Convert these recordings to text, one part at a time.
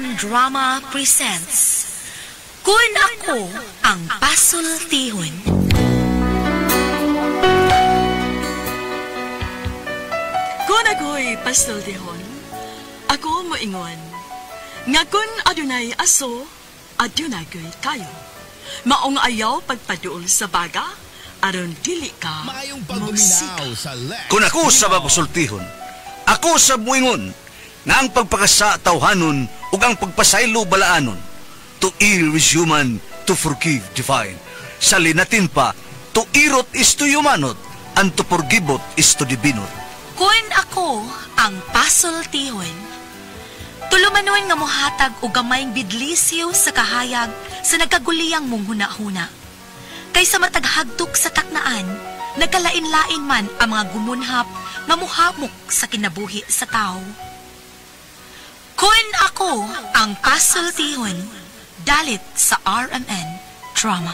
RMN Drama presents Kun Ako Ang Pasultihon. Kun ako'y pasultihon, ako moingon, nga kun adunay aso, adunay ko'y kayo. Maong ayaw pagpaduol sa baga, aron dili ka musika. Kun ako sa pasultihon, ako sa muingon, nga ang pagpakasa tawhanon ug ang pagpasaylo balaanon. To err is human, to forgive divine. Sa linatin pa, to irot is to humanot, and to forgivot is to divinot. Kun ako ang pasultihon, tulumanon nga mohatag og gamayng bidlisyo sa kahayag sa nagkaguliyang mong huna-huna. Kaysa mataghagtok sa taknaan, nagkalain-lain man ang mga gumunhap nga muhamok sa kinabuhi sa tao. Kun ako ang pasultihon, dalit sa RMN Drama.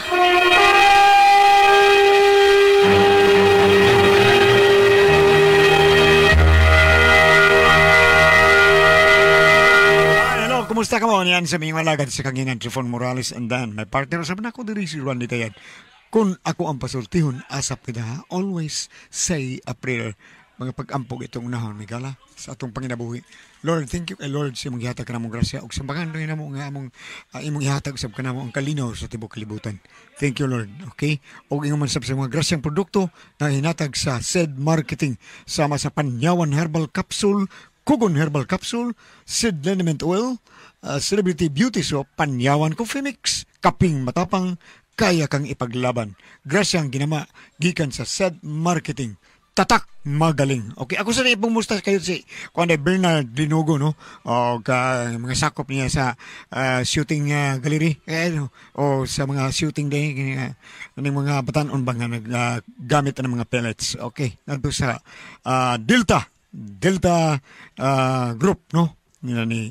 Hello, kumusta ka mo? Niyan sa ming alagad sa kanginan, Trifon Morales and Dan. May partner sa ako diri si Randy Tayad. Kun ako ang pasultihon, asap kita, always say a prayer. Mga pag-ampog itong unahon, may gala sa atong panginabuhi. Lord, thank you kay Lord sa imong gihatag kanamong grasya ug sambangan rin namo nga among imong ihatag sab kanamo ang kalinaw sa tibuok kalibutan. Thank you, Lord. Okay? Og ingon man sab sa mga grasyang produkto na hinatag sa SED Marketing sama sa Panyawan Herbal Capsule, Kugon Herbal Capsule, SED Liniment Oil, Celebrity Beauty Soap, Panyawan Coffee Mix, Kaping Matapang, kaya kang ipaglaban. Grasyang ginama gikan sa SED Marketing. Tatak magaling. Okay, ako sa ipong-musta kayo si kuan Bernard Dinugo, no? O ka, mga sakop niya sa shooting gallery no? O sa mga shooting day ng mga batan-on ba nga naggamit ng mga pellets. Okay, nandito sa Delta Group, no? Nila ni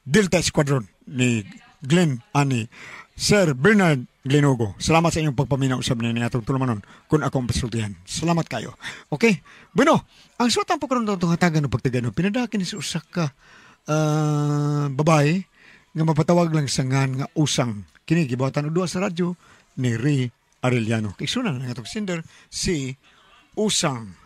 Delta Squadron ni Glenn ani Sir Bernard Glenogo. Salamat sa inyong pagpaminaw usab ni atong tulumanon kun ako ang pasultihan. Salamat kayo. Okay. Bueno, ang suotang po karon itong hatagan ng pagtagano, pinadakin sa usa ka babae nga mapatawag lang sa ngan nga usang. Kini gibuhatan og duha sa radyo ni Ray Arellano. Kay suna na atong sender si Usang.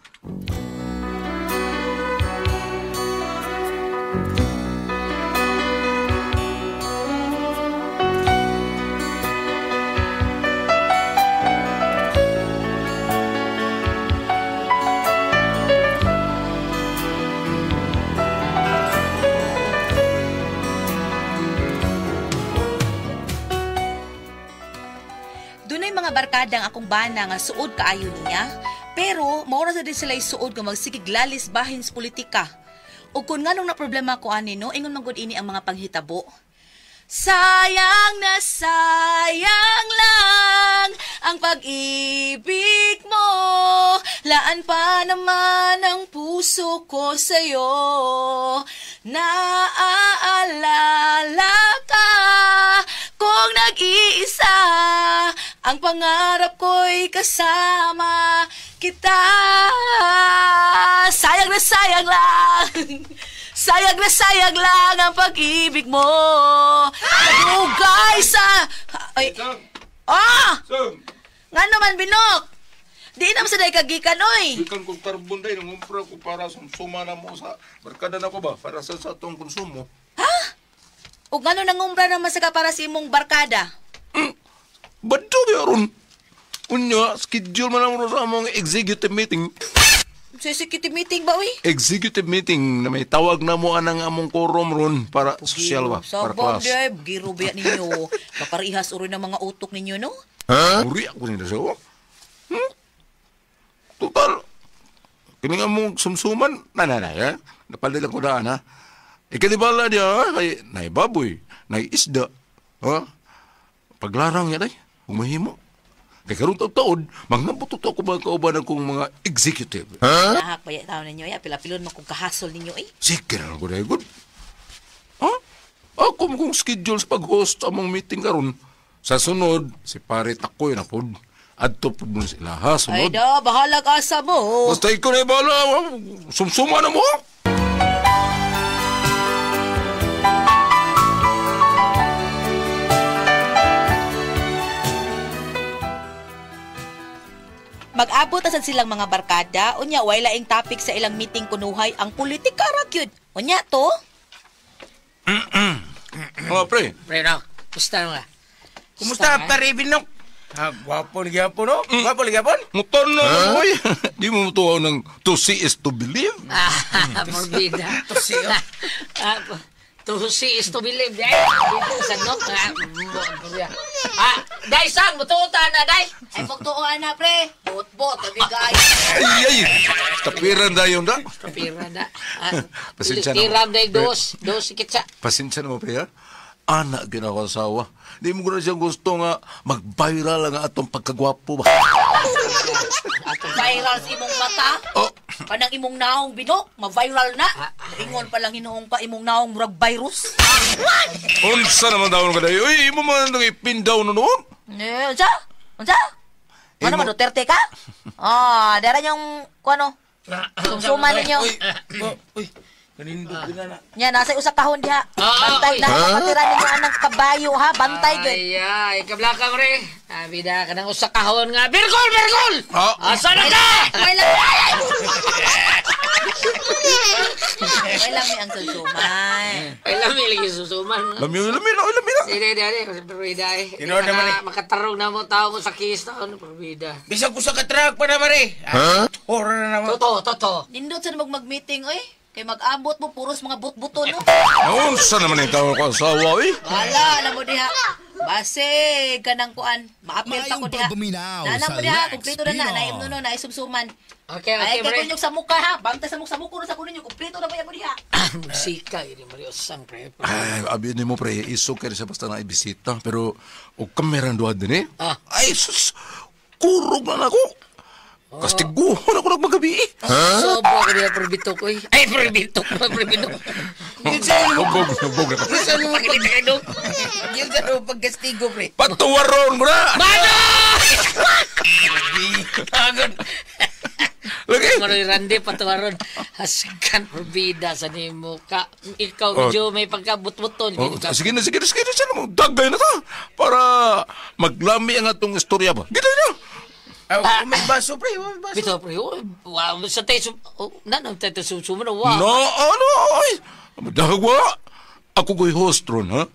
Barkada ang akong bana nga suod kaayo niya, pero mao ra sa din sila isuod nga magsigig lalis bahin sa politika. Ug kun nganong na problema ko ani no, ingon man gud ini ang mga panghitabo. Sayang na sayang lang ang pag-ibig mo, laan pa naman ang puso ko sa'yo. Naaalala ka kung nag-iisa, ang pangarap ko'y kasama kita. Sayang na sayang lang, sayang na sayang lang ang pag-ibig mo. Dugay sa... Ay, ah! Nga naman, Binok! Di naman sa day kagikan, oy! Gikan kong karbon day, nangumpra ko para sumsuma na mo sa... Barkada na ko ba? Para sa atong konsumo. Ha? O gano'n nangumpra naman sa ka para sa imong barkada? Badto ba ron? Unya, schedule man lang sa among executive meeting. Sa executive meeting ba, uy? Executive meeting na may tawag na mo anang among quorum ron para social ba? Para class. Sabang, giro ba ninyo? Kaparihas uro ng mga utok ninyo, no? Ha? Uri ako nila siya. Total, kini nga mong sumsuman, nananay, ha? Napalil ako daan, ha? Ikalibala niya, kay naibaboy, naiisda, ha? Paglarang niya, day, humahimo. Kaya karoon taon, mangambot ako mga kauban akong mga executive. Ha? Nahak pa taon ninyo, eh. Pila-pilon mo kung kahasol ninyo, eh. Sige na lang ko, day, good. Ha? Ako kung schedule sa pag-host among meeting karon. Sa sunod, si pare Takoy na pod. Adto pod mo sila, ha? Sunod. Ay da, bahala ka sa mo. Basta ikaw na bahala, sumsuma na mo. Mag-abot na sad silang mga barkada, unya way laing topic sa ilang meeting kunuhay ang politika ra gyud. Unya to? Oh, pre. Pre, no. Kumusta nga? Kumusta, pare Binok? Ha, gwapo ni gyapon, no? Gwapo ni gyapon? Motor na, oy. Di mo matuwa ng to see is to believe. Ah, morbida. To see, oh. Ah, to see is to believe. Eh, dito sa no. Ah, day sang mutuo na day. Ay pagtuo ana pre. Bot-bot abi gay. Ay, ay. Tapiran dayon da. Pira na. Ah, Pasensya na. Tiram day dos, dos kitsa. Pasensya na mo, pre, ha? Anak gina ko asawa. Di mo ko na siyang gusto nga mag-viral ang atong pagkagwapo ba. Viral sa imong mata. Oh, Kanang imong naong Binok, ma-viral na. Ingon pa lang hinuong ka imong naong murag virus. Unsa naman daw ka dayo? Uy, imo man nang ipin down noon. Eh, unsa? Unsa? Ano Imo- man Duterte ka? Ah, dara yung kuano. Sumsuman ninyo. Uy, oh, uy. Kanindot din na. Nya nasa usa kahon diha. Ah, Bantay uy. na kapatira ninyo anang kabayo ha, bantay gyud. Ay, ay, kablaka pre. Ah, bida ka ng usa kahon nga. Birgol, birgol! Ah. Asa na ka? May lang. May lang may ang sumsuman. Ay, lami lagi susuman. Lami, lami na, lami na. Hindi, hindi, hindi. Perbida eh. Tinuod naman eh. Makatarong na mo tao mo sa kista. Ano, perbida. Bisag ko sa katrag pa na, mare. Ha? Ora na naman. Totoo, totoo. Nindot sa mag-meeting oy. Kay mag-abot mo puros mga butbuto no. Unsa naman ang tawag ko asawa, uy? Wala, alam mo diha. Base kanang kuan, maapil pa ko Maayong diha. pagpaminaw Nana sa mo diha, Lex kumpleto na na, Pino. naim no no, naisumsuman. Okay, okay, Ay, kay pre. kunyog sa muka ha. Bantay sa mukha sa muko sa kuno ninyo, kumpleto na ba mo diha. Musika, yun yung Mario Sang, pre. Ay, abi nimo pre, iso kay siya basta na ibisita, pero og kameran duha din eh. Ah. Ay sus, kurog na nako. Kastiguhon ako nagmagabi eh. Huh? Sobo ako niya, perbitok, oy. Ay, perbitok, perbitok. Hubog, hubog na ka. Yun sa mo pag Pakita kayo, yun sa mo pagkastigo, pre. Patuwaron mo na! Mano! Agad. Lagi! Maroy Randy, patawaron. Haskan, perbida sa nimo ka. Ikaw, Oh. medyo may pagkabutbuton. Oh, sige na, sige na, sige na, sige na. Dagay na ta. Para maglami ang atong istorya ba. Gito na! Ah, may baso, pre. May baso. Bito, pre. Oh, wow, sa tayo, oh, nanong tayo susuman, wow. No, ano, ay. Dahagwa. Ako ko'y host ron, ha?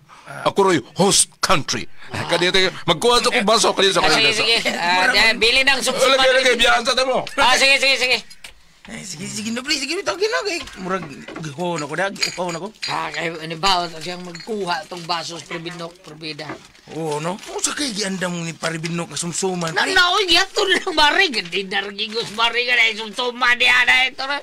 Ako ro'y host country. Kaniya tayo, magkuha sa kong baso. Kaniya sa Ah, kaniya. sige, sige. Ah, bili ng sumsuman. Lagi, lagi, biyahan sa mo. Ah, sige, sige, sige. Ay, sige, sige na, pre. Sige, tawagin na. Kay, murag, giho na ko na. Giho na ko. Ah, kayo, ano ba, siyang magkuha itong baso sa Prebinok, Prebida. Oo, no? Kung sa kay giandam ni Paribinok na sumsuman, pre. Na, na, giyato na ng mari. Gandi na rin mari ka na, sumsuman niya na ito na.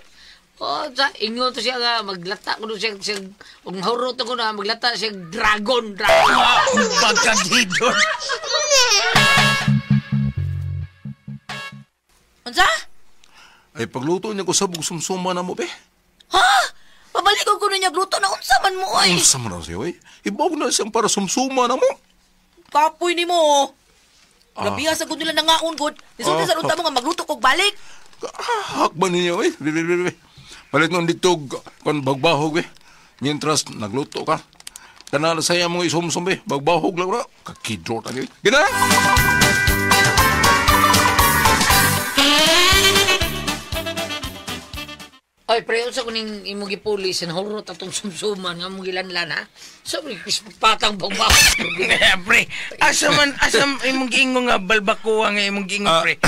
Oh, sa ingon to siya nga, maglata ko siya, siya, kung mahurot ko na, maglata siya, dragon, dragon. Ah, pagkagidon. Unsa? Ay, pagluto niya ko sabog sumsuma na mo, be. Ha? Pabalik ko kuno niya gluto na unsa man mo oy. Unsa man na siya, oy. Ibog na siyang para sumsuma na mo. Kapoy nimo. Grabe sa gud nila nangaon gud. Nisulti sa unta mo nga magluto kog balik. Ah, hakban ninyo, oy. Be, be, be, be. Palit nun dito, kon bagbahog, be. Mientras nagluto ka. Kanala saya mong isumsum, be. Bagbahog lang na. Kakidro tayo. Gina! Oy, pre, unsa kuning imong gipuli sa nahurot atong sumsuman nga mong gilanlan, ha? Sobre, patang bagbahog. Pre, asa man, asa imong giingon nga balbakuha nga imong giingon, pre.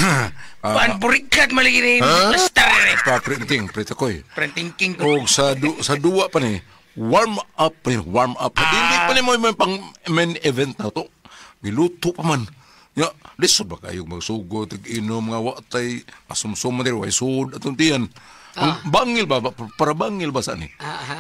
Paan purikat maligi na imong plaster, pre. Pa-printing, pre, takoy. Printing king ko. Og sa, sa duwa pa ni, warm up pa ni, warm up. Hindi pa ni mo may pang main event na to. Giluto pa man. Ya, lisod ba kayo magsugod, tig-inom nga watay, asumsum man diri, way sud atong tiyan. Ang bangil ba, para bangil ba sa ni?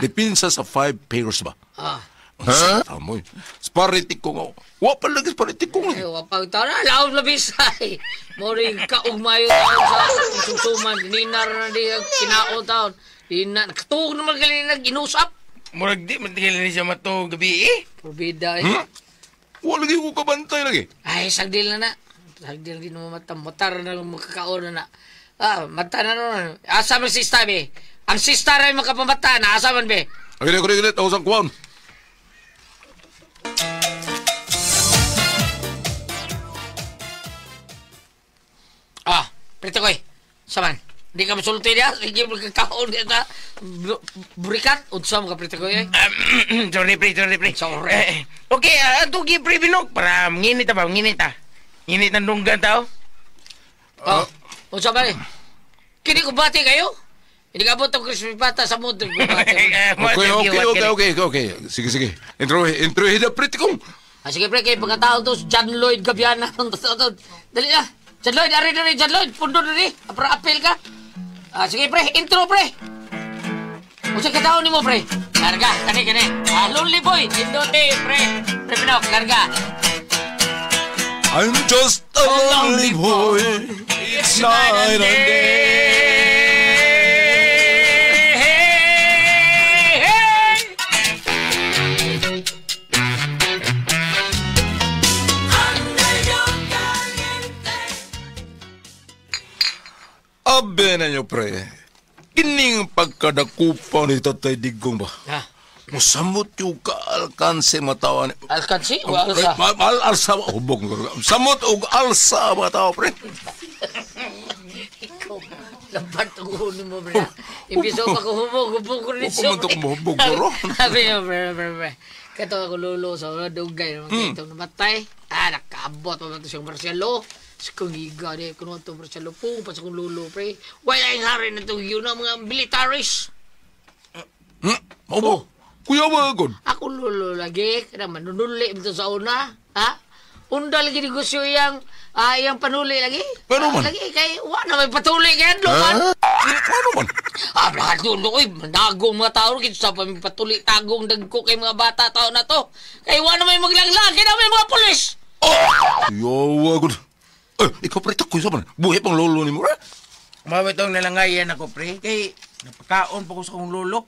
Dipinsa sa 5 pairs ba? Ah. Huh? Tamoy. Sparitik ko nga. Wa pa lagi sparitik ko nga. Ay, wapag tao na, laos labisay. Moring kaugmayo taon sa sumsuman. Ninar na di kinao taon. Di na, nakatuog naman gali nag-inusap. Murag di, matingil na siya matog gabi, eh. Probida eh. Hmm? Wa lagi ko kabantay lagi. Ay, sagdil na na. Sagdil din mo mata. Matar na lang makakaon na na. Ah, mata na nun. Asa man sista, be? Ang sista rin makapamata na. Asa man, be? Agad, agad, agad. Ako sa kuwan. Ah, Prito koy. Saman. Di ka masulti niya. Sige, magkakaon niya sa burikat. Unsa mo ka, Prito koy? Sorry, pre, sorry, pre. Sorry. Okay, tugi, pre, Binok. Para nginit ba? Nginit ah. Nginit ng dunggan tao. Oh, unsa ba ni? Kini ko bati kayo? Hindi ka abot ang Christmas bata sa mundo. Okay. Sige. Intro na, Prito kong. Sige, pre, kay pagkatao to, John Lloyd Gabiana. Dali na. John Lloyd, ari na rin, John Lloyd. Pundo na rin. Para apel ka. Sige, pre. Intro, pre. Unsa katao nimo, pre? Larga, kani. Lonely boy. Indote, pre. Pre, Pinok, larga. I'm just a lonely boy. It's night and day. Abe na nyo, pre. Kining pagkadakupaw ni Tatay Digong ba? Ha? Musamot yung ka-alkanse matawa ni... Alkanse? O alsa? Alsa. Hubog. Samot og alsa matawa, pre. Ikaw, lambat ang ulo mo, pre. Imbis ako hubog, hubog ko rin siya. Huwag mo hubog ko, Sabi niyo, pre. Kato ako lulo sa mga dugay. Itong namatay. Nakaabot pa ba ito siyang martial law? Sa kong higa, di ko naman ito martial law. Pung pa sa kong lulo, pre. Wala yung hari na itong yun ang mga militaries. Opo. Kuya ba, God? Ako lulo lagi. Kaya manunuli ito sa una. Ha? Unda lagi negosyo iyang panuli lagi. Ano man? Lagi, kay wala na may patuli kay Adlo man. Ano man? Lahat yun, uy, nagong mga tao, kita sa patuli tagong dagko kay mga bata tao na to. Kay wala na may maglanglang, kaya na may mga pulis. Oh! Yawa, God. Ikaw, pre, takoy sa man. Buhay pang lolo ni mo, pre. Mawitong nalangayan ako, pre. Kay napakaon pa ko sa kong lolo.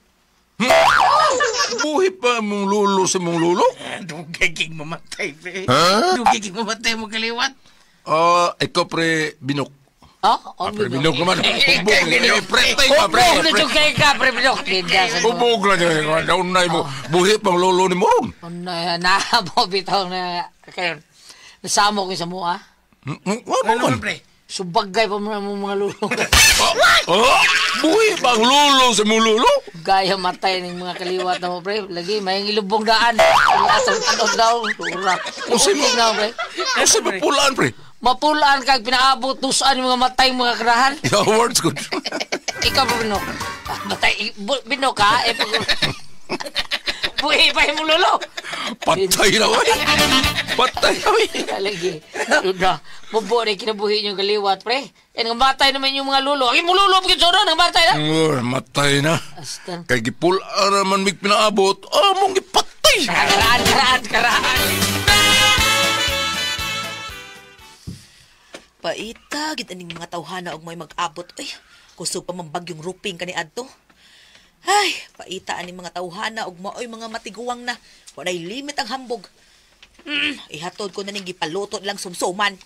Buhay pa mong lolo sa mong lolo? Dugay king mamatay, pre. Dugay king mamatay mo kaliwat. Ikaw, pre, Binok. Oh, pre, Binok naman. Hubog. Pre, tayo ka, pre. Hubog na siyang ka, pre, Binok. Hubog na siya. Naunay mo. Buhay pang lolo ni mo ron. Na, bitaw na. Kayo, nasamo ko sa mua. Ano man? Pre? Subagay pa mo mga lulo. Buhay pa ang lulo sa mong lulo? Gaya matay ng mga kaliwat na mo, pre. Lagi, may ilubong daan. Asang daw. Usay mo, pre. Usay mapulaan, pre. Mapulaan kag pinaabot tusaan yung mga matay mga karahan. Yeah, words good. Ikaw, Binok. Matay, Binok, ha? Buhay pa yung lulo. Patay na, oy. Patay na, oy. Lagi. Luna, bubo na kinabuhi yung kaliwat, pre. Yan, ang matay naman yung mga lulo. Ang imong lulo, pagkit sora, ang matay na. Matay na. Astan. Kay gipul-ara man mig pinaabot, among gipatay. Karaan. Paita, gid aning mga tawhana og may mag-abot. Uy, kusog pa man bagyong ruping kani adto. Ay, paita aning mga tawhana og maoy mga matiguang na. Walay limit ang hambog. Ihatod ko na ning gipaluto lang sumsuman.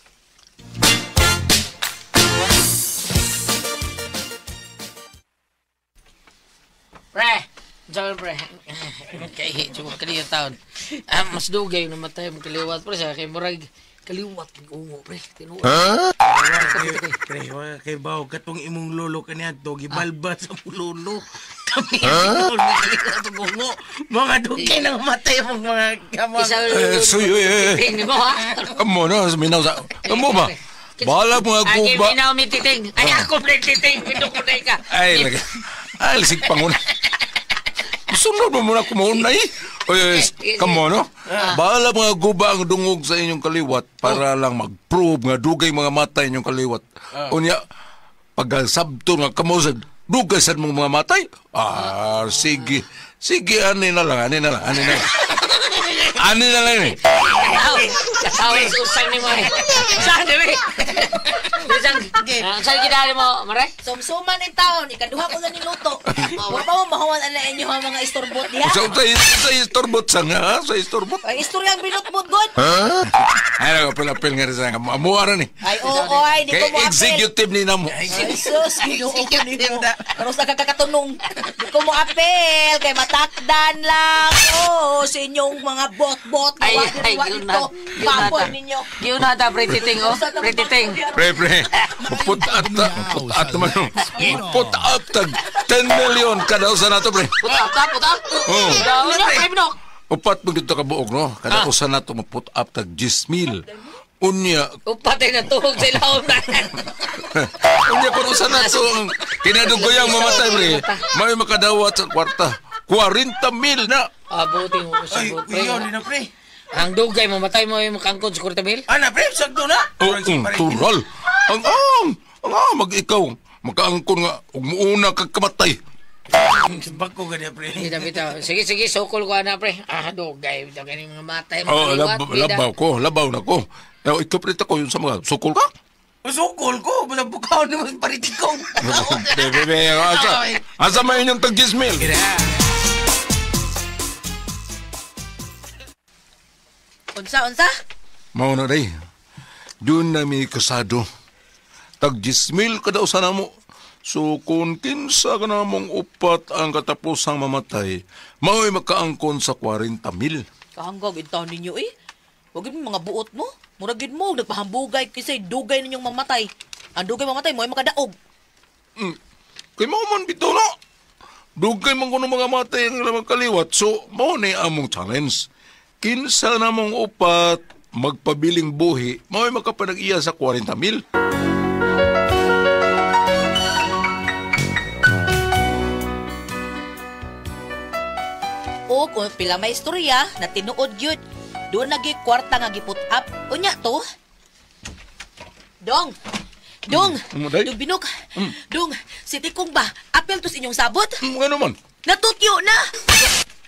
Pre, sabi pre, kay jud kaniya taon. Mas dugay yung namatay mong kaliwat pre sa kay murag kaliwat ungo pre. Tinuod. Ha? Pre, kay bawo katong imong lolo kaniadto gibalba sa imong lolo. Kami kaliwat ungo. Mga dugay nang matay mong mga kamang. Titing mo ha. Amo na minaw sa. Amo ba? Bahala mga guba. Ay, minaw mi titing. Ay, ako pre titing. Pinukunay ka. Ay, lagi. Ay, lisig pangun. Sunod mo muna kumuunay. Oy, come on, no? Bahala mga guba ang dungog sa inyong kaliwat para lang mag-prove nga dugay mga matay inyong kaliwat. Unya, pagkasabto nga kamusad, dugay sad mong mga matay? Ah, sige. Sige, ani na lang, ani na lang, ani na lang. Ani na lang eh. Kasawin sa usang ni mo eh. Saan, di Saan kinali mo, Maray? Sumsuman in taon, ikaduha ko na niluto. Wa pa mo mahuwan ana inyo ang mga istorbot diha. Sa istorbot sa nga, sa istorbot. Ay, istoryang binutbot god. Ay, nagapil-apil nga rin sa nga. Amuha na ni. Ay, oo, ay, di ko mo apil. Executive ni namo. Ay, sus, ginoo ko nimo. Pero sa kakakatunong, di ko mo apil. Kay matakdan lang. Oo, sa inyong mga bot-bot. Ay, ay, Dito, baboy ninyo. Giuna ta, pre, titing, oh. Pre, titing. Pre, pre. Put up ta. Put up naman. Put up tag 10 million kada usa nato, pre. Put up ta, put up. Oh. Daw na, pre, Binok. Upat mo dito kabuok, no? Kada usa nato mo-put up tag 10 mil. Unya, Upat ay natuhog sa ilawom na. unya kung usa nato ang kinaduguyang mamatay, pre. May makadawat sa kwarta. 40 mil na. Abuti mo Ay, sabot, pre. iyon na, pre. Ang dugay mamatay mo yung makangkon sa 40 mil. Ana, pre, sakto na. Oh, tural. Ang mag-ikaw. Makaangkon nga, ug muuna kag kamatay. Bako ka niya, pre. Bitaw, bitaw. Sige, sige, sukol ko ana, pre. Ah, dugay. Bitaw, ganing mga matay. Oh, makaliwat, bida. labaw ko, labaw na ko. Eh, ikaw pre ko yun sa mga sukol ka? Sukol ko, basta bukaw naman paritikong. Bebe, bebe, asa, asa may inyong tag 10 mil? Unsa, unsa? Mao na day. Doon na mi kasado. Tag 10 mil kada usa na mo. So kung kinsa ka na mong upat ang katapusang mamatay, mao'y makaangkon sa 40 mil. Kahanggag intaon ninyo eh. Wag yun mga buot mo. Murag yun mo, nagpahambugay kisay dugay ninyong mamatay. Ang dugay mamatay mo ay makadaog. Kay mao man bitaw na. Dugay man kuno mga matay ang ilang kaliwat. So mao ni among challenge. Kinsa na mong upat magpabiling buhi, mao'y makapanag-iya sa 40 mil. O kung pila may istorya na tinuod yun. Doon nagi kwarta nga giput up. Unya to. Dong. Dong. Day? Dong Binok. Dong, si Tikong ba? Apel to sa inyong sabot? Ano man? Natutyo na.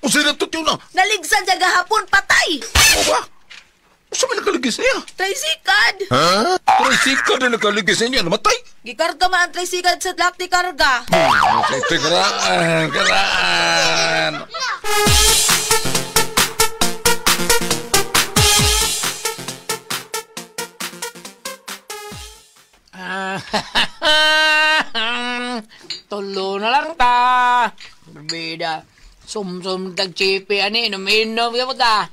Unsay natutyo na? Naligsan sa gahapon, patay. O ba? Usa man nakaligis niya? Tricycad. Ha? Tricycle na nakaligis niya, namatay. Gikarga man ang tricycad sa lakti karga. Okay, karaan, karaan. Tulo na lang ta. Bida. Sumsum tag chipi ani inom-inom ka mo ta.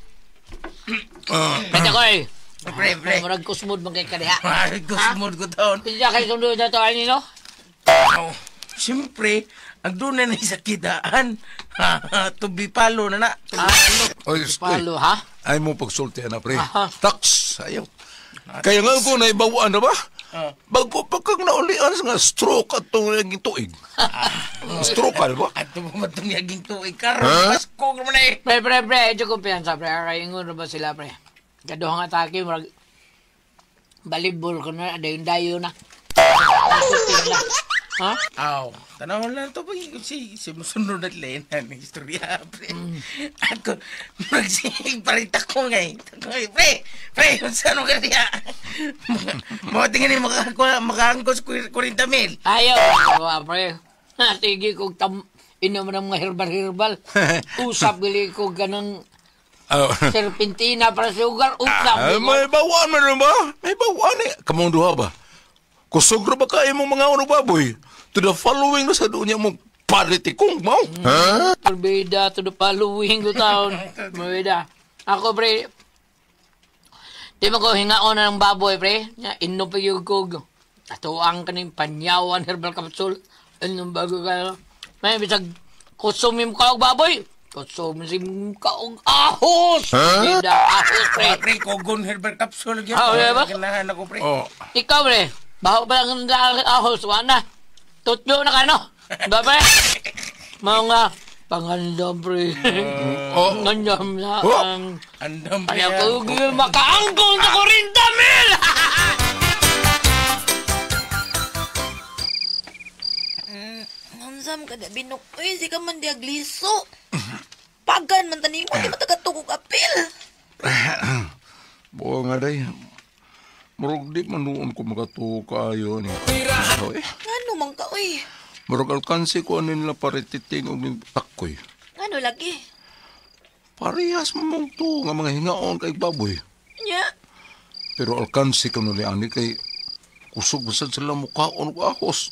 Kaya ko eh. Pre, pre. Murag kusmod man kay kadiha. Ay, kusmod ko taon. Pinsa kay sundo na to ani no? Oh, siyempre, ang doon na sakitaan. Tubi palo na na. Oy, Palo ha? Ay mo pagsulti na pre. Aha. Tax, ayaw. Kaya nga ko naibawaan na ba? Bago pa kang naulian nga stroke at itong naging tuig. Stroke ka, di ba? At tumatong yaging tuig karon. Pasko naman eh. Pre, pre, pre, medyo kumpiyansa pre. Aray, ingon na ba sila pre? Kaduhang atake, murag balibol ko na, dayon-dayon na. Ha? Aw, tanawon lang to pag si si musunod at Lena ng istorya pre. Ako magsig parita ko ngay. Pre, pre, unsa no ka diha? Mo tingin ni makaangkos 40 mil. Ayaw, wa pre. Ha, sige kog tam inom ng mga herbal-herbal. Usap gali ko ganang serpentina para sugar. Usap. May bawaan man rin ba? May bawaan eh. Kamong duha ba? Kusog ra ba kayo mong mga ono baboy? To the following na sa doon niya mong paritikong mo. Ha? Turbida to the following ko taon. Mabida. Ako pre, di mo ko hingaon na ng baboy pre. Inom pa yung kog. Atuang ka ng panyawan herbal capsule. Inom bago ka. May bisag kusumim ka og baboy. Kusumim ka og ahos. Huh? Bida, ahos pre. Pre, kogon herbal capsule. Ah, ba? Ganahan ako pre. Oh. Ikaw pre. Baho pa lang ang ahos, wala na. Tutyo na ka, no? Ba, pre? Mga pangandam, pre. Oh. Ngandam na. Oh. Andam, pre. Kaya ko makaangkong sa 40 mil! Nansam ka na, Binok. Uy, si ka man diag liso. Pagan man tanin mo, di matagatugog apil. Buo nga day. Murag di man noon ko makatuo kaayo ni. Oy, Ngano man ka, uy. murag alkansi ko ano nila parititing og ning takoy. Ngano lagi? Parehas mo mong tuo nga mga hingaon kay baboy. Nya. Pero alkansi ko nuli ani kay kusog basad sila mukhaon og ahos.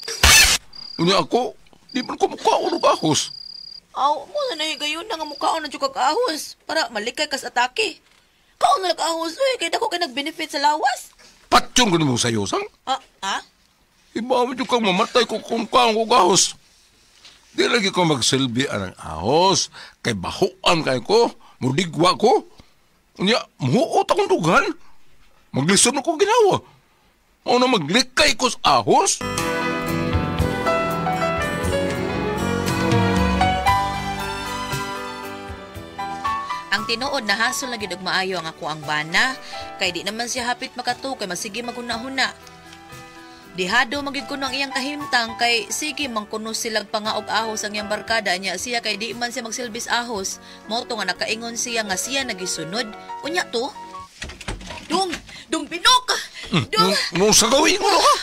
Unya ako, di man ko mukhaon og ahos. Aw, mo na nahigayon na nga mukhaon na jud kag ahos para malikay kas atake. Kaon na ahos uy, kay dako kay nag-benefit sa lawas. Patyon ko nimo sayo, sang. Ah, ah? Iba mo kang mamatay ko kung kaon ko ahos. Di lagi ko magsilbi ang ahos. Kay bahuan kay ko, mudigwa ko. Unya, muhuot akong dugan. Maglisod na ko ginawa. Mao na maglikay ko sa ahos. Ang tinuod nahasol na gid og maayo ang ako ang bana kay di naman siya hapit makatuo kay masige maghuna-huna. Dihado magid kuno ang iyang kahimtang kay sige man kuno silag pangaog ahos ang iyang barkada niya siya kay di man siya magsilbis ahos. Mao to nga nakaingon siya nga siya nagisunod. Unya to. Dong, dong binok. Dong, Nung sa gawin ko ka?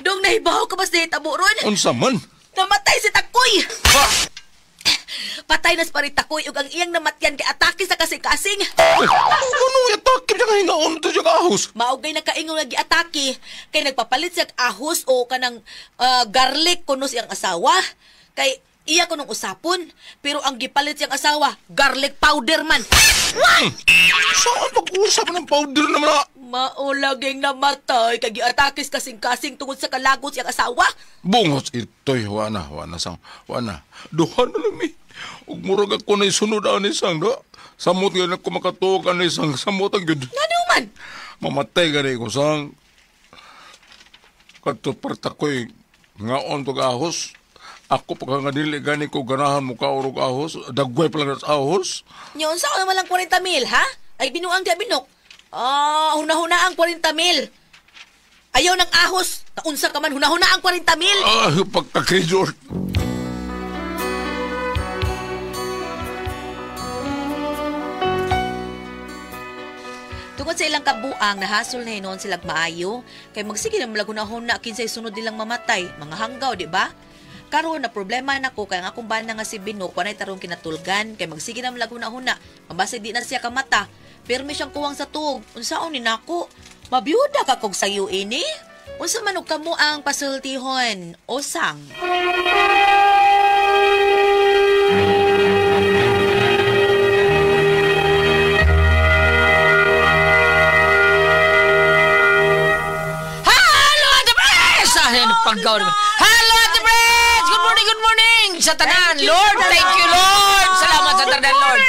Dong nahibaw ka ba sa hitabo ron? Unsa man? Namatay si Takoy. Ha? Patay na si pare Takoy ug ang iyang namatyan kay atake sa kasing-kasing. Ano atake siya nga hinaon to siya ahos? Maugay na kaingon nga giatake kay nagpapalit siya ahos o kanang garlic kuno siyang asawa. Kay iya kunong usapon, pero ang gipalit siyang asawa, garlic powder man. What? Saan pag-usap ng powder naman na? Maulaging namatay kay giatake sa kasing-kasing tungod sa kalagot siyang asawa. Bungos ito'y wana sang wana. Duha na lang mi. Ug murag ako na isunod ani sang do. Samot gyud ako makatuog ani sang samot ang gyud. Ngano man? Mamatay gani ko sang. Kadto partakoy ngaon tog ahos. Ako pa nga dili gani ko ganahan mo kaurog ahos. Dagway pa lang sa ahos. Nya unsa ko naman lang 40,000 ha? Ay binuang di binok. Ah, hunahuna ang 40,000. Ayaw ng ahos. Naunsa ka man hunahuna ang 40,000. Ah, pagkakijor. Tungod sa ilang kabuang, nahasol na hinuon silag maayo, kay magsige na malagunahon na kinsay sunod nilang mamatay, mga hanggaw, di ba? Karon na problema nako kay ang akong bana nga si Binok wanay tarong kinatulgan, kay magsige na malagunahon na, mabasig di na siya kamata. Pirmi siyang kuwang sa tuog, unsaon ni nako? Mabiyuda ka kog sayo ini? Unsa man og kamo ang pasultihon, osang? Paggaw naman. Hello, Ate Brits! Good morning, good morning! Sa tanan, Lord, thank you, Lord! Salamat sa tanan, Lord!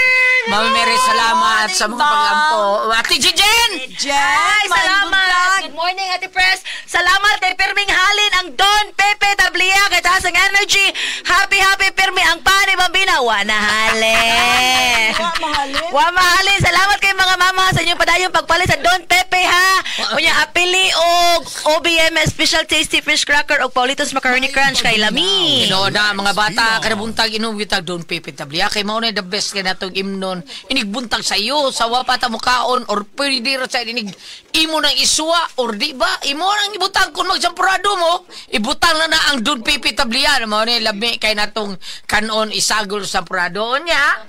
Mama Mary, salamat sa mga pag-ampo. Ate Jen! Jen! Salamat! Good morning, Ate Pres! Salamat kay Pirming Halin, ang Don Pepe Tablia, kay Taas ang Energy. Happy, happy, Pirmi, ang pani, Bambina. Wa na halin. Wa mahalin. Wa mahalin. Salamat kay mga mama sa inyong padayong pagpalit sa Don Pepe, ha? Unya, apili og OBM Special Tasty Fish Cracker og Paulitos Macaroni Crunch kay Lami. Ginoo na, mga bata, kanabuntag inom gitag Don Pepe Tablia. Kay mao na the best kay natong imnon. Inigbuntak sa iyo, sa wapata mukaon, or pwede ra sa inig imo nang iswa, or di ba? Imo nang ibutang kung magsampurado mo, ibutang na na ang Don Pepe Tablia. Mao na lami kay natong kanon isagol sa sampurado niya.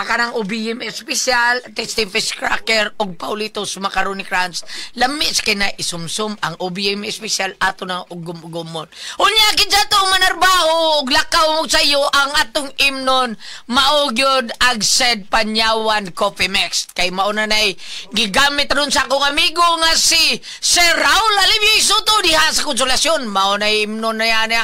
Kanang OBM Special, Tasty Fish Cracker, og Paulitos Macaroni Crunch. Lami kay na isumsum ang OBM Special ato nang ugum-ugumon. Unya kinsa to manarbaho og lakaw mo sa iyo ang atong imnon mao gyud ag said Panyawan Coffee Mix. Kay mao na nay gigamit ron sa akong amigo nga si Sir Raul Alivio Soto diha sa Konsolasyon. Mao na imnon na yan.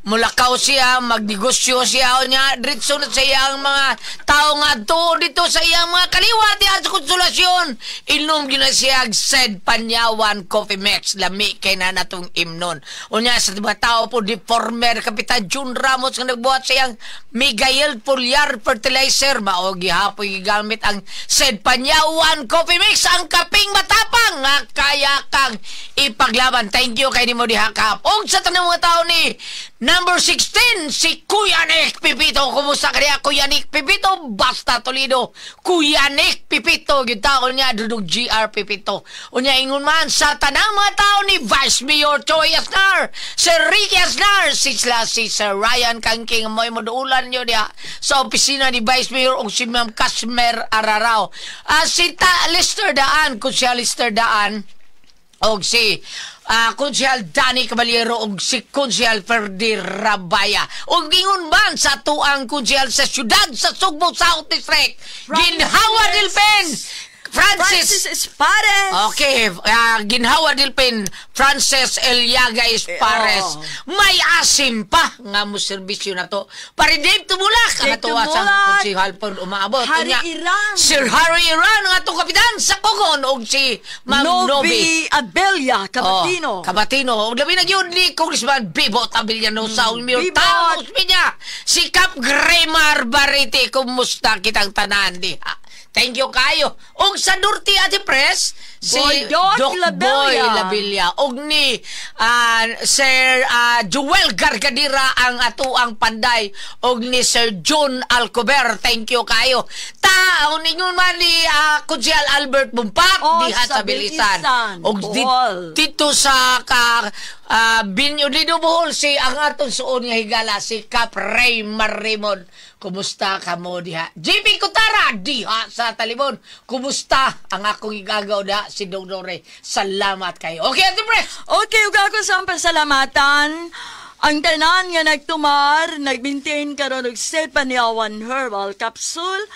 Mulakaw siya, magnegosyo siya unya diretso na sa iyang mga tao nga adto dito sa iyang mga kaliwat diha sa Konsolasyon. Inom gyud na siya ag said Panyawan Coffee Mix. Lami kay na natong imnon. Unya sa mga tao po di former Kapitan June Ramos nga nagbuhat sa iyang Miguel Pulyar Fertilizer. Mao gihapoy gigamit ang said Panyawan Coffee Mix, ang kaping matapang nga kaya kang ipaglaban. Thank you kay nimo diha kap. Og sa tanang mga tao ni number 16 si Kuya Nick Pipito. Kumusta ka diha Kuya Nick Pipito? Basta Toledo. Kuya Nick Pipito gyud taon niya dudog GR Pipito. Unya ingon man sa tanang mga tao ni Vice Mayor Choi Asnar, Sir Ricky Asnar, sila si Sir Ryan Kangking mo'y moduulan nyo diha sa opisina ni Vice Mayor og si Ma'am Casmer Ararao. Si Ta Lester Daan, kung siya Lester Daan, og si Konsehal Danny Caballero og si Konsehal Ferdi Rabaya. Og ingon man sa tuang konsehal sa siyudad sa Sugbo South District, Ginhawa Delfin, Francis Francis Espares. Okay, Ginhawa Dilpin, Frances Eliaga Espares. Eh, oh. May asim pa nga mo serbisyo na to. Pare Dave Tumulak, ang Dave atuwa sa Tumulak. konsihal po umaabot. Harry Unya, Iran. Sir Harry Iran, ang atong kapitan sa Kogon, og si Ma'am Novi. Novi Abella Cabatino. Oh, Cabatino. Og labi na gyud ni Congressman Bibot Abellanosa ug Mayor Bibot. Tao Osmeña. Si Cap Gremar Barite, kumusta kitang tanan diha? Thank you kayo. Og sa Norte Ate Press, si Boy Doc Doc Labella. Boy Labilla. Og ni Sir Joel Gargadira ang atuang panday. Og ni Sir John Alcober. Thank you kayo. Tao ninyo man ni Konsehal Albert Bumpak Oh, diha sa sa Bilisan. Bilisan. Og Bohol. dito sa ka Binyo Lido Bohol si ang atong suon nga higala si Cap Ray Marimon. Kumusta ka mo diha? JP Kutara diha sa Talibon. Kumusta ang akong igagaw diha si Dong Dore? Salamat kayo. Okay, Ate Pres. Okay, ug ako sa pasalamatan. Ang tanan nga nagtumar, nagmaintain karon og Sed Panyawan Herbal Capsule.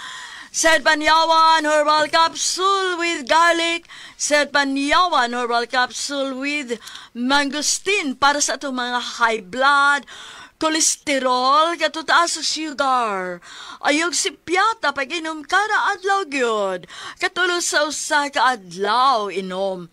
Sed Panyawan Herbal Capsule with garlic, Sed Panyawan Herbal Capsule with mangosteen para sa atong mga high blood, kolesterol, katutaas sa sugar. Ayog si piyata pag inom kada adlaw gyud. Katulo sa usa ka adlaw inom.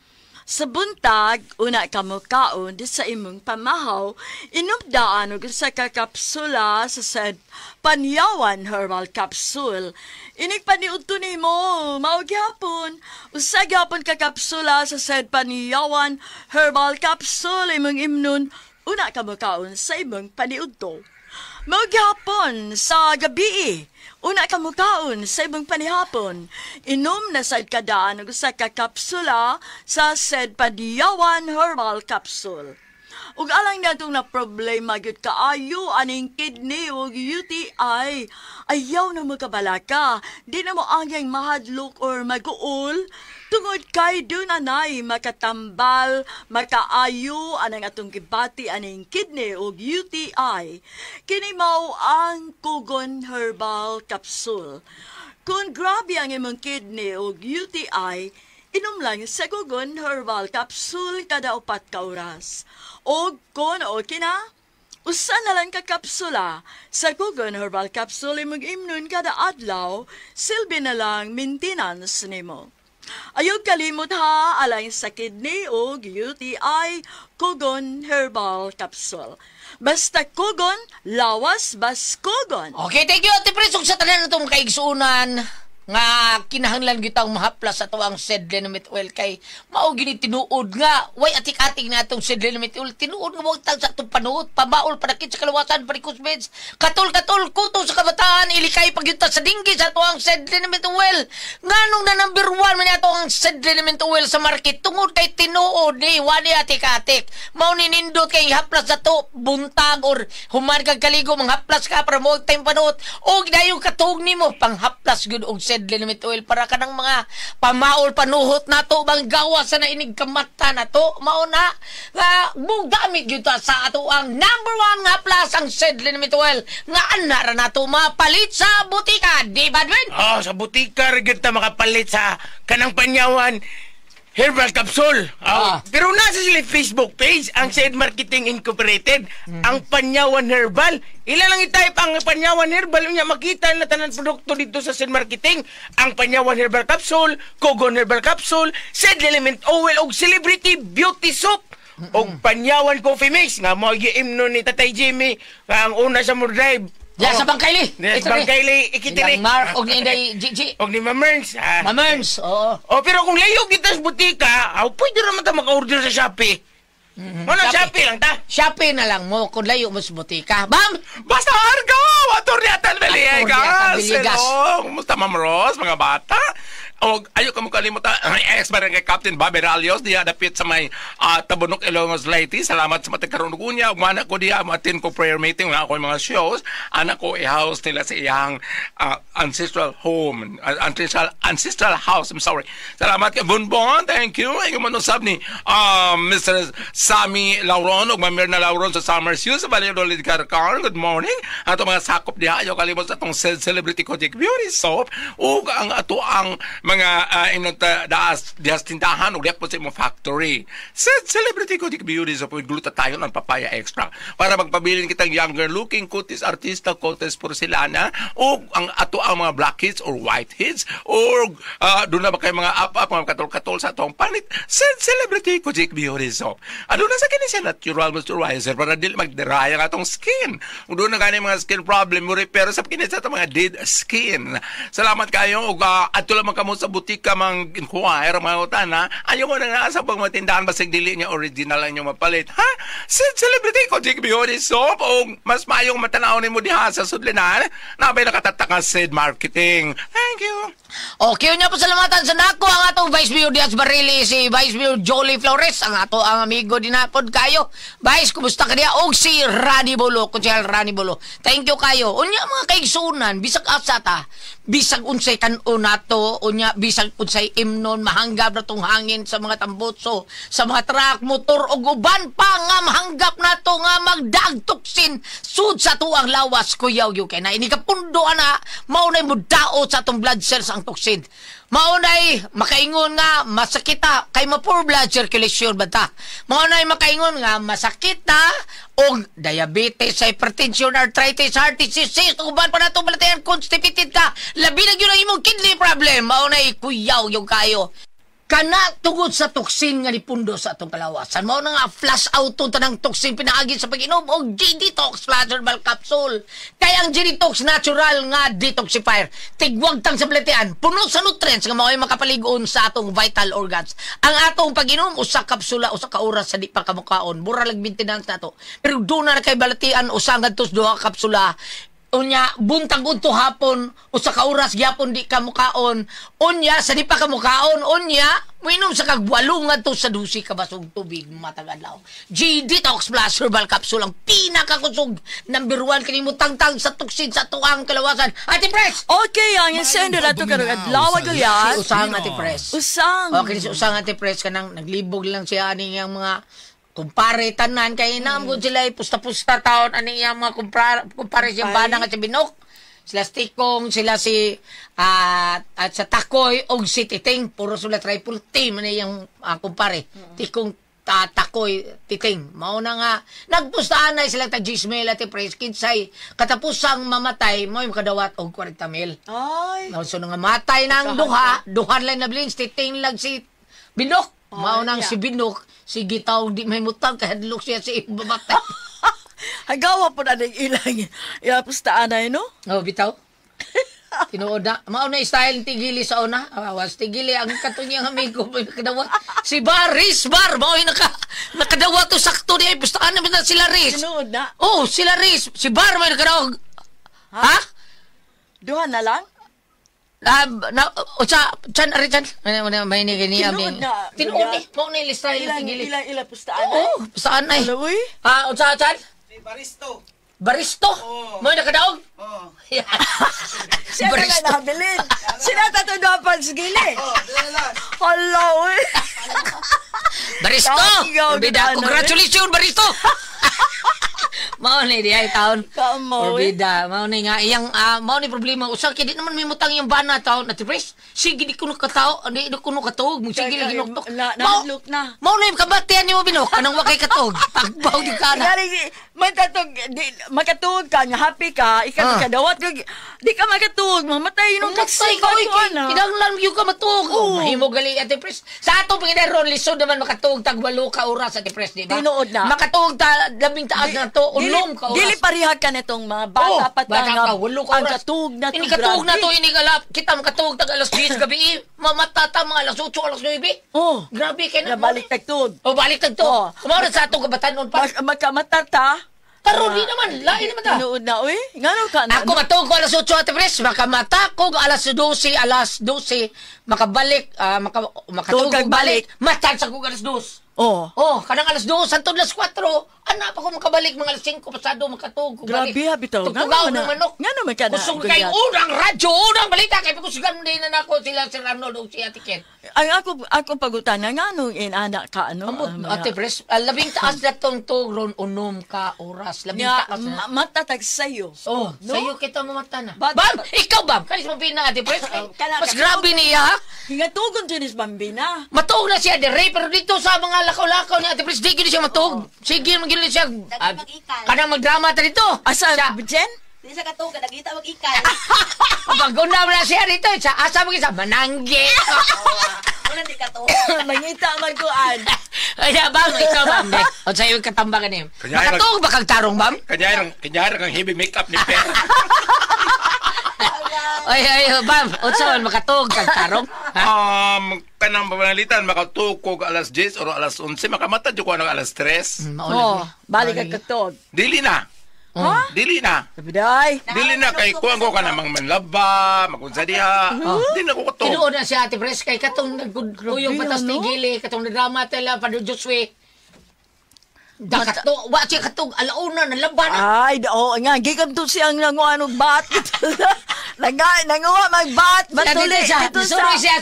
Sa buntag, una ka mokaon di sa imong pamahaw, inom daan og usa ka kapsula sa Sed Panyawan Herbal Capsule. Inig paniudto nimo, mao gyapon. Usa gyapon ka kapsula sa Sed Panyawan Herbal Capsule imong imnon, una ka mokaon sa imong paniudto. Mao gyapon sa gabi, una ka mukaon sa imong panihapon. Inom na sad kadaan og usa ka kapsula sa Sed Panyawan Herbal Capsule. Ug alang natong na problema gyud kaayo aning kidney ug UTI. Ayaw na makabalaka. Di na mo angyang mahadlok or maguol. Tungod kay dunanay makatambal, makaayo anang atong gibati aning kidney ug UTI. Kini mao ang Kugon Herbal Capsule. Kung grabe ang imong kidney ug UTI, inom lang sa Kugon Herbal Capsule kada 4 ka oras. O kung okay na, usa na lang ka kapsula sa Kugon Herbal Capsule imong imnon kada adlaw, silbi na lang maintenance nimo. Ayaw kalimot ha, alang sa kidney o UTI, Kugon Herbal Capsule. Basta Kugon, lawas bas Kugon. Okay, thank you Ate Pres. Ug sa tanan natong kaigsuonan nga kinahanglan gitang mahaplas sa tuang Sed Liniment Oil kay mao gini tinuod nga way atik-atik na atong Sed Liniment Oil tinuod nga wag tag sa atong panuot pabaol panakit sa kalawasan varicose veins katol-katol kuto sa kabataan ilikay pagyunta sa dinggi sa tuang Sed Liniment Oil. Nganong na number 1 man ato ang Sed Liniment Oil sa market tungod kay tinuod ni wani atik-atik mao ni nindot kay haplas sa to buntag or human kag kaligo manghaplas ka para mo time panuot og dayon katuog nimo panghaplas gyud og Sed Liniment Oil para kanang mga pamaol panuhot nato bang gawa sa nainig kamata nato mao na nga mugamit gyud ta sa ato ang number 1 nga plus ang Sed Liniment Oil nga ana ra nato mapalit sa butika, di ba Dwayne? Oh, sa butika ra gyud ta makapalit sa kanang Panyawan Herbal Capsule. Oh, pero nasa sila Facebook page ang Sed Marketing Incorporated, ang Panyawan Herbal. Ila lang i-type ang Panyawan Herbal unya makita na tanan produkto dito sa Sed Marketing, ang Panyawan Herbal Capsule, Kogon Herbal Capsule, Sed Element Oil ug Celebrity Beauty Soap. Og Panyawan Coffee Mix nga mo giimno ni Tatay Jimmy nga ang una sa mo drive. Ya, sa Bangkaili. Yes, Bangkaili, ikitiri. Ilang Mark og ni Inday Gigi. Og ni Ma'am Merns. Ma'am Merns, oo. Oh, pero kung layo kita sa butika, aw, pwede naman ta maka-order sa Shopee. Ano, Shopee lang ta? Shopee na lang mo kung layo mo sa butika. Bam! Basta Argo! Atty. Atan Villegas! Atty. Villegas. Hello! Kumusta, Ma'am Rose, mga bata? O, ayaw ka mo kalimutan, ex-barangay Captain Bobby Ralios, diya dapit sa may Tabunok, Ilongos, Leyte. Salamat sa matagkaroon ko niya. Umana ko diya, matin ko prayer meeting, wala ko yung mga shows. Anak ko, i-house nila sa iyang ancestral home, ancestral house, I'm sorry. Salamat kay Bonbon, thank you. Ay, gumanusab ni Mr. Sammy Lauron, ug Ma'am Mirna Lauron sa Summer Shoes, sa Valladolid, Carcar. Good morning. Ato mga sakop diha, ayaw kalimot sa atong Celebrity Kojik Beauty Soap, ug ang ato ang Mga inunta daas dihas tindahan o diha po sa imong factory. Sa Celebrity Kojic Beauty Soap with glutathione ang papaya extra para magpabilin kitang younger looking kutis artista kutis porcelana o ang ato ang mga blackheads or whiteheads or doon na ba kayo mga up-up, mga katol-katol sa atong panit. Sa Celebrity Kojic Beauty Soap. Aduna sa kini siya natural moisturizer para dili magdry ang atong skin. Ug doon na gani mga skin problem mo repair sa kini sa atong mga dead skin. Salamat kayo ug adto lamang kamo sa butika mang inquire mga utana. Ayaw mo na nga sa pagmatindahan basig dili niya original ang inyong mapalit. Ha? Sa Celebrity Kojic Beauty Soap o mas maayong matanaw nimo diha sa sudlinan na may nakatataka Sid Marketing. Thank you. Okay, unya pasalamatan sa nako ang atong Vice Mayor Diaz Barili, si Vice Mayor Jolie Flores, ang ato ang amigo dinapod kayo. Vice, kumusta ka niya? Og si Rani Bolo, Konsehal Rani Bolo. Thank you kayo. Unya mga kaigsunan, bisag asa ta, bisag unsay tan-o nato, unya bisag unsay imnon, mahanggap na tong hangin sa mga tambutso, sa mga truck, motor ug uban pa nga mahanggap nato nga magdagtoksin sud sa tuang lawas, kuyaw yu kay na ini kapundo ana mao nay mudaot sa atong blood cells ang toksin. Maunay makaingon nga masakita kay ma-poor blood circulation ba ta. Maunay makaingon nga masakita og diabetes, hypertension, arthritis, heart disease, uban pa nato balatayan, constipated ka, labi na gyud ang imong kidney problem. Maunay kuyaw yung kayo. Kana tungod sa toksin nga nipundo sa atong kalawasan. Mao na nga flush out tong tanang toksin pinaagi sa pag-inom og G-Detox Plus Herbal Capsule. Kay ang G-Detox natural nga detoxifier. Tigwag tang sa balatian, puno sa nutrients nga mao'y makapaligon sa atong vital organs. Ang atong pag-inom usa kapsula usa ka oras sa di pa kamukaon. Mura lang maintenance nato. Pero doon na kay balatian usa ngadto duha ka kapsula. Unya buntag udto hapon usa ka oras gyapon di ka mukaon. Unya sa di pa ka mukaon, unya moinom sa kag 8 ngadto sa 12 ka basog tubig matag adlaw. G Detox Plus Herbal Capsule ang pinakakusog number 1 kini mo tangtang sa tuksin sa tuang kalawasan. Ate Pres. Okay, ang insendo na to karong adlaw Si Usang Ate Pres. Usang. Okay, si Usang Ate Pres kanang naglibog lang siya ani iyang mga kumpare tanan kay naam gud sila pusta-pusta taon ani iyang mga kumpare siyang bana nga si Binok. Sila Stikong, sila si at sa Takoy og si Titing, puro sila triple team ani iyang kumpare. Tikong Takoy, Titing. Mao na nga nagpustaan na sila tag Gismail at Pres kinsay katapusang mamatay mo makadawat og 40,000. Ay. So nga matay nang duha, duhan lang nabilin Titing lang si Binok. Mao nang si Binok, si Gitaw di may mutang kay hadlok siya sa ibabatay. Hagawa po na ng ilang iapustaan ay, no? Oh, bitaw. Tinuod na. Mao na style tigili sa una. Awas tigili ang katunyang amigo nakadawat. Si Baris Bar mao yung nakadawat to sakto niya ipustaan naman na sila Riz. Tinuod na. Oh, sila Riz. Si Bar may nakadawat. Ha? Duha na lang? Na, chan, ari, chan. May ni gani Tinuod na. Tinuod ni. Mao na style tigili. Ilang pustaan ay? Oh, pustaan ay. Ala, uy. Unsa, chan? Si Baristo. Baristo? Oo. Mo nakadaog? Oo. Siya na lang nabilin. Sila tatong dapat sa gili. Oh, dala. Hala, uy. Baristo! Ikaw, Bida, ano, eh? congratulations, Baristo! Mao ni di ay taon. Kamo, eh. Orbida, mao ni nga iyang mao ni problema usa kay di naman may mutang iyang bana taon na Pres. Sige di kuno katao, di kuno katuog, mo sige lagi nuktok. Nahadlok na. Mao ni kabatian nimo Binok, kanang wa kay katuog. Pagbaw di ka na. Gani, may tatog, di, makatuog ka, nga happy ka, ikaw kadawat, di ka makatuog, mamatay nung Matay ka, oy, kinahanglan gyud ka matuog. Oo. Mahimo gali Ate Pres. Sa atong Panginoon, lisod naman makatuog tag 8 ka oras Ate Pres, di ba? Tinuod na. Makatuog ta labing taas na to, 6 ka oras. Dili pareha ka nitong mga bata Oh, pa bata nga ka, 8 ka ang oras. katuog na to. Ini katuog na grabe. to, ini kalap. Kita makatuog tag alas 10 gabi, eh. Mamata ta mga alas 8, alas 9. Oh. Grabe kay na. Nabalik tagtuog. Oh, balik tag to. Oh. Kumao na sa atong kabatanon pa. Magkamata ta. Karon di naman, lain naman ta. Tinuod na, uy. Ngano ka na? Ako matuog ko alas 8 Ate Pres, makamata ko alas 12, alas 12, makabalik, makatuog Tuog kag balik, matan sa ko alas 2. Oh. Oh, kanang alas 2, santod alas 4, Ana pa ko makabalik mga alas 5 pasado makatug. Grabe, ha, bitaw. Nga Tugtugaw naman ng na- manok. nga naman ka na, Kusog kay Goliath. unang radyo, unang balita kay pagkusugan din na nako sila Sir Arnold ug si Ate Ken. Ang ako pagutana nga nung inana ka ano. Amot, ang mga- Ate Pres, labing taas na tong tugron unom ka oras. Labing Nga, taas na. matatag sa'yo. Oh, No? sa'yo kita mamata na. Bam! Bam! Ikaw, Bam! Kanis mabina, Ate Pres. Oh, kana- Mas grabe niya, ha? Hingatugon dyan is Bambina. Matuog na siya dire, pero dito sa mga lakaw-lakaw ni Ate Pres, di gid siya matuog. Sige, magigil siya. Daghan mag-ikal. Kanang magdrama ta dito. Asa, Siya, Jen? Di sa katog, nagita mag-ikal. pagunda mo na siya dito, sa asa mo sa Mananggi. Wala di katog. Mangita magkuan. Ay, Bam, ikaw, Bam. De. O sa iyo katambakan niyo. Kanya- Makatuog ba kag tarong, Bam? Kanyari kang heavy makeup ni Per. Ay, ay, Bam, unsa man makatuog kag tarong? Ha? Kanang pamanalitan, makatukog alas 10 or alas 11, makamata dyan ko ng alas 3. Maulag Oh, ni. balik ka katog. Dili na. Ha? Dili na. Sabi day. Dili na kay kuan ko ka namang manlaba, magunsa diha. Di na ko katog. Tinuod na siya, Ate Pres, kay katong nagkuyong patas ano? tigili, katong nadrama tala, Padre Josue. Dakato, wa siya katong alauna, nalaban na. Ay, oo nga, gikan to siyang nanguan og bat. Nanguha magbat, batuli. Siya, Dito sa Suroy siya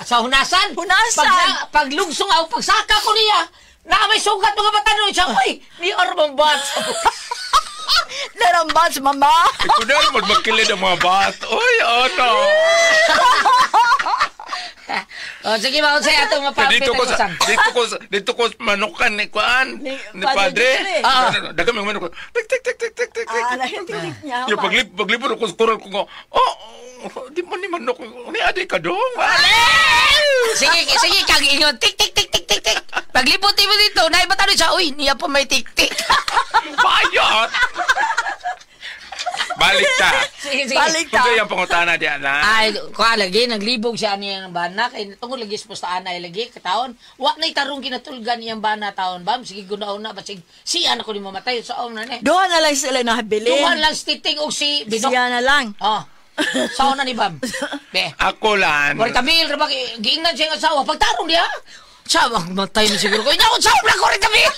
sa hunasan. Hunasan. Pag, paglugsong ako, pagsaka ko niya, na may sugat mga bata nun. Siya, uy, ni Armand Bat. Narambas, mama. Ikaw na naman magkilid ang mga bat. Uy, ano. O, sige ba, unsay atong mapapit Dito ko sa ang usang. dito ko sa manukan ni kuan Ni ni Padre Padre. Josue. Ah. Daghang mga manok. Tik tik tik tik tik tik. tik. Ah, nahintilik niya. Yung paglibot ko sa kural ko nga, oh, di mo ni manok. Ni adi ka dong. Sige, sige, kag ingon, tik, tik, tik, tik, tik, tik. Paglipot mo dito, naibata nun siya, uy, niya pa may tik, tik. Bayot! Balik ta. Sige, sige. Balik ta. Kung yung pangutana diyan na. Ay, kuha lagi, naglibog siya niyang bana. Kay tungod lagi sa pustahan ay lagi, kataon. Wa na'y tarong kinatulgan niyang bana taon, bam. Sige, gunaon na. Basig, siya na ko ni mamatay. Sa na ni. Doon na lang sila nahabilin. Duhan lang si Titing o si Binok. Siya na lang. Oh. Sao na ni Bam? Be. Ako lan. Wala tabil, rabak, giingnan siya ang asawa. Pagtarong niya, siya, matay na siguro ko. Ina, kung sao na ko rin tabil!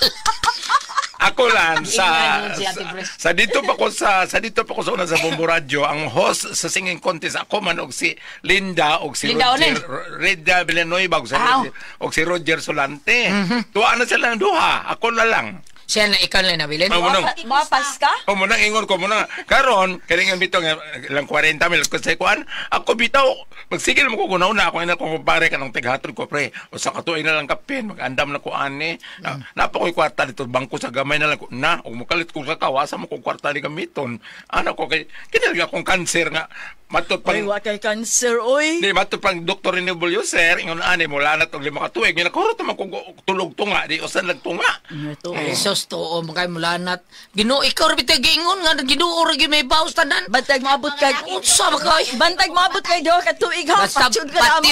Ako lang sa, Ingnan yun si Ate Pres. sa dito pa ko sa sa dito pa ko sa una sa Bombo Radyo, ang host sa singing contest ako man og si Linda og si Linda Roger Onen. Linda Villanueva og si, Aw. og si Roger Solante. Tuwa na sila ng duha, ako na lang. Siya na, ikaw na nabilin. Oh, munang, Mapas ka? oh, munang ingon ko munang karon kini nga bitaw nga ilang 40 mil ko sa kuan ako bitaw magsigil mo ko kunaw na ako ina ko kumpare kanang tighatod ko pre usa ka tuig na lang kapin magandam na ko ani na, napa ko'y kwarta dito bangko sa gamay na lang ko na ug mokalit ko sa kawasa mo kong kwarta ni gamiton ana ko kay kinahanglan akong kanser nga matot pang Uy, wa kay cancer, uy. Di mato pang doktor ni Bulyo sir ingon ani mula na tog 5 ka tuig nga nakurot man ko tulog tunga di usan nagtunga. Ito. Jesus, tuo mo kay mulanat. Ginoo, ikaw rin bitaw giingon nga, Ginoo rin may bawas tanan. Bantag maabot kay... Unsa ba kay? Bantag maabot kay Diyo, katuig ha. Basta Patyon ka na mo.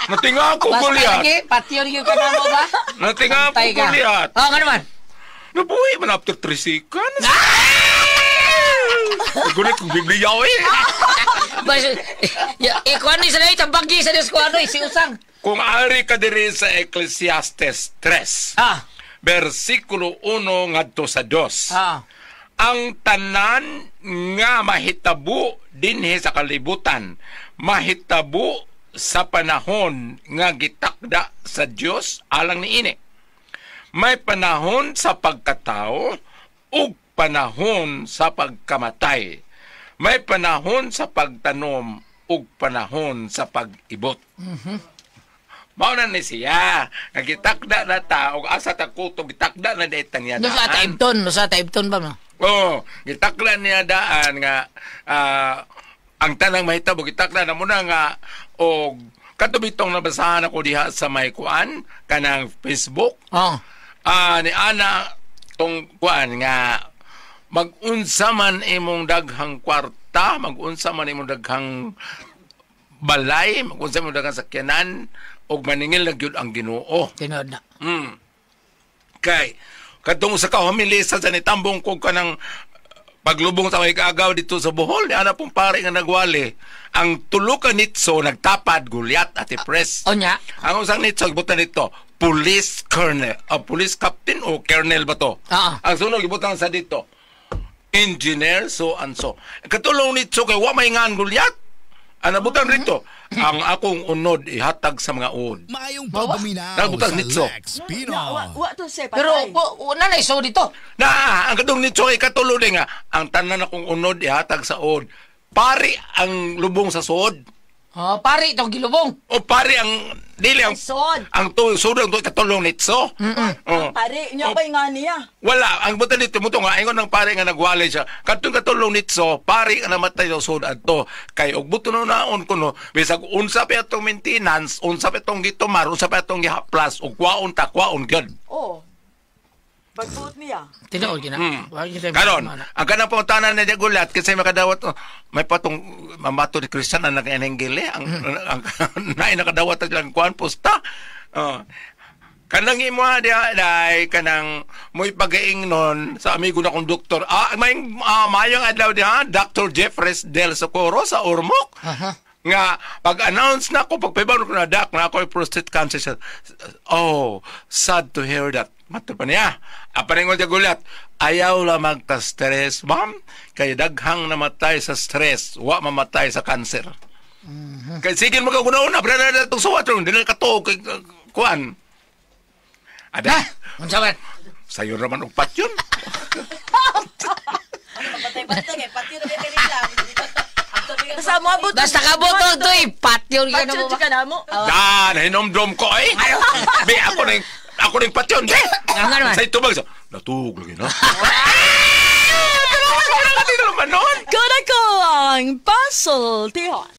Natinga ako Basta Goliath. lagi, patyon yung ka na mo ba? Natinga ako Antay ka. Goliath. Oh, nga naman. Nabuhi man after 3 seconds. Gulit kong Biblia eh. Basta, ya, ikuan ni sa lahi, tambagi sa Diyos ko ano, si Usang. Kung ari ka diri sa Ecclesiastes 3, Ah, versikulo 1 ngadto sa 2. ah. Ang tanan nga mahitabo dinhi sa kalibutan, mahitabo sa panahon nga gitakda sa Dios alang niini. May panahon sa pagkatao ug panahon sa pagkamatay. May panahon sa pagtanom ug panahon sa pag-ibot. Mao na ni siya. Nga gitakda na ta og asa ta kutob gitakda na daytan niya. No sa daan. Taibton, no sa Taibton ba no? Oo, gitakla niya daan nga ang tanang mahitabo gitakla na muna nga og kadto bitong nabasahan ako diha sa may kuan kanang Facebook. Oh. Ni ana tong kuan nga magunsa man imong daghang kwarta, magunsa man imong daghang balay, magunsa imong daghang sakyanan og maningil na gyud ang Ginoo. Tinuod na. Kay kadtong sa ka homily sa nitambong ko kanang Paglubong sa may kaagaw dito sa Bohol, ni ana pong pare nga nagwali. Ang tulo ka nitso nagtapad gulyat at press. Onya. Ang usang nitso gibutan dito, police colonel, police captain o colonel ba to? Ang sunod gibutan sa dito, engineer so and so. Katulong nitso kay wa may ngan gulyat. Ang nabutan dito, ang akong unod ihatag sa mga uod. Maayong pagpaminaw Nabutan sa nitso. Lex Pino. Wa to say Pero na na iso dito. Na, ang katong nitso kay katulo din nga, ang tanan akong unod ihatag sa uod. Pari ang lubong sa suod. Oh, pari itong gilubong. O pari ang dili ang Sod. Ang tuod ang katulong nitso. Oh. Pare, nya pa nga niya. Wala, ang butan dito mo to nga ingon ng pare nga nagwalay siya. Katong katulong nitso, pari ang namatay sa sud adto. Kay og buto no naon kuno, bisag unsa pa atong maintenance, unsa pa atong gitumar, unsa pa atong gihaplas, og kwaon ta kwaon gyud. Oh. Pagbuot niya. Tinuod gina. Karon, ang kanang pangutana na niya gulat kasi makadawat oh, may patong mamato ni Christian ang nag-enenggele ang naay nakadawat ang ilang kuan posta. Oh. Kanang imo diha dai kanang mo'y pagaing nun sa amigo na kong doktor. May mayong adlaw diha Dr. Jeffres Del Socorro sa Ormoc. Nga pag-announce na ako pagpaibaw ko na doc na ako ay prostate cancer siya. Oh, sad to hear that. Mato pa niya. Aparingon siya gulat. Ayaw la magka-stress, ma'am. Kay daghang namatay sa stress, wa mamatay sa cancer. Kay sige magkauna-una, pero na itong suwat ron, di na katuog kay kuan. Ada. Unsa man? Sayo raman og patyon. Patay-patay kay patyo na kay nila. Basta mo abot. Basta ka mo to, toy. Patyon ka na mo. Patyon ka na mo. Da, nahinomdom ko eh. Be, ako na yung patyon. Be! Nga naman. Sa itubag siya. Natug lagi na. Tulungan naman nun. Kuna ko ang pasultihon.